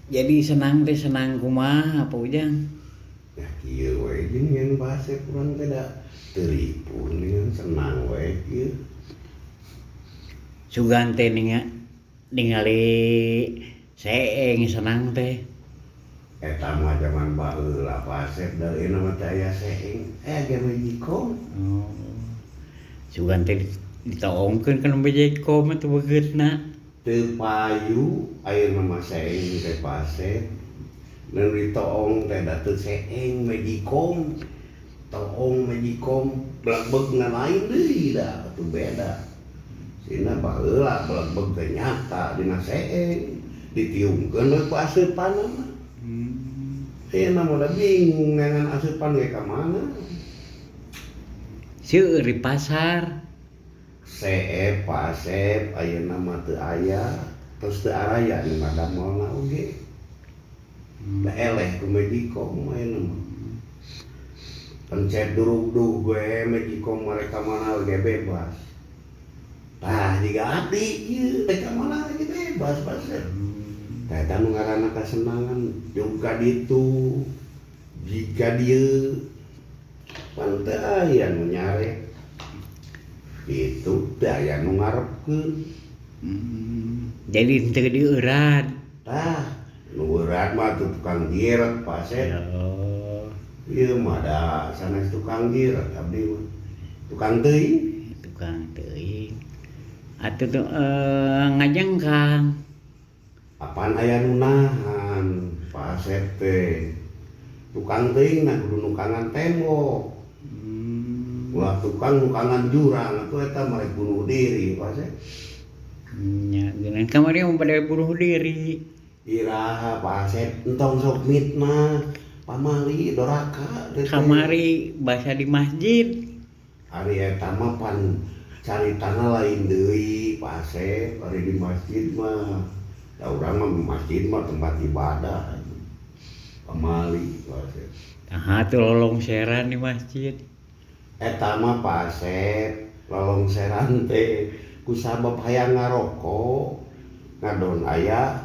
Jadi senang teh senang kumaha, Pak Ujang? Ya kieu we jeung yang bahasa kurang teh da teuripun dengan senang we kieu. Sugan teh ningali seeng senang teh. Eta mah jaman baheula, Pak Asep, da ayeuna mah teu aya seeng, aya ge Magicom. Oh. Sugan teh ditoongkeun kana Magicom atuh begeutna. Teu payu ayeuna mah seeng teh, Pak Asep. Nu ditoong teh da teu seeng, Magicom. Toong Magicom blegbegna lain deui da atuh, beda. Sina baheula blegbeg teh nyata dina seeng, ditiungkeun we ku aseupanna mah. Ayeuna mah da bingung neangan aseupan ge ka mana. Seueur di pasar. Seep, Pak Asep, ayeuna mah teu aya, terus teu araya nu ngadamelna oge. Da eleh ku Magicom ayeuna mah. Pencet durugdug we Magicom, mereka mana ge bebas. Tah jiga abdi ieu rek ka mana ge bebas, Pak Asep. Tah eta nu ngaranna kasenangan jug ka ditu, jig ka dieu. Pan teu aya nu nyarek. Kitu, teu aya nu ngarepkeun. Jadi henteu dieurat. Tah, nu eurat mah tuh tukang jiret, Pak Asep. Oh. Ieu mah da sanes tukang jiret abdi mah. Tukang teuing. Tukang teuing. Atuh tuh ngajengkang. Apaan aya nu nahan, Pak Asep teh. Tukang teuing nah kudu nukangan tembok. Ulah tukang nukangan jurang atuh, eta mah rek bunuh diri, Pak Asep. Nya, geunan kamari mah pada bunuh diri. Iraha, Pak Asep, entong sok mitnah. Pamali doraka teh. Kamari basa di masjid. Ari eta mah pan caritana lain deui, Pak Asep, ari di masjid mah. Da urang mah masjid mah tempat ibadah. Pamali, Pak Asep. Nah, tuh lolongseran di masjid. Eta mah, Pak Asep, lolongseran teh kusabab hayang ngarokok, ngadon aya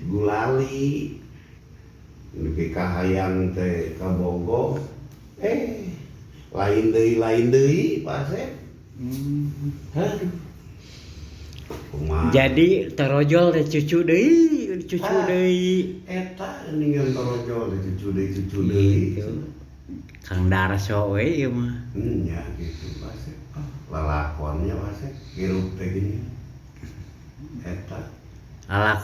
gulali. Nepi ka hayang teh kabogoh, eh lain deui, Pak Asep. Haduh. Kumaha? Jadi torojol teh cucu deui, cucu Ah. deui. Eta geuningan torojol teh cucu deui, cucu deui. Gitu. Kang Darso we ieu mah. Ya gitu, Pak Asep. Ah, lalakonnya, Pak Asep, hirup teh gini. Eta. Alak.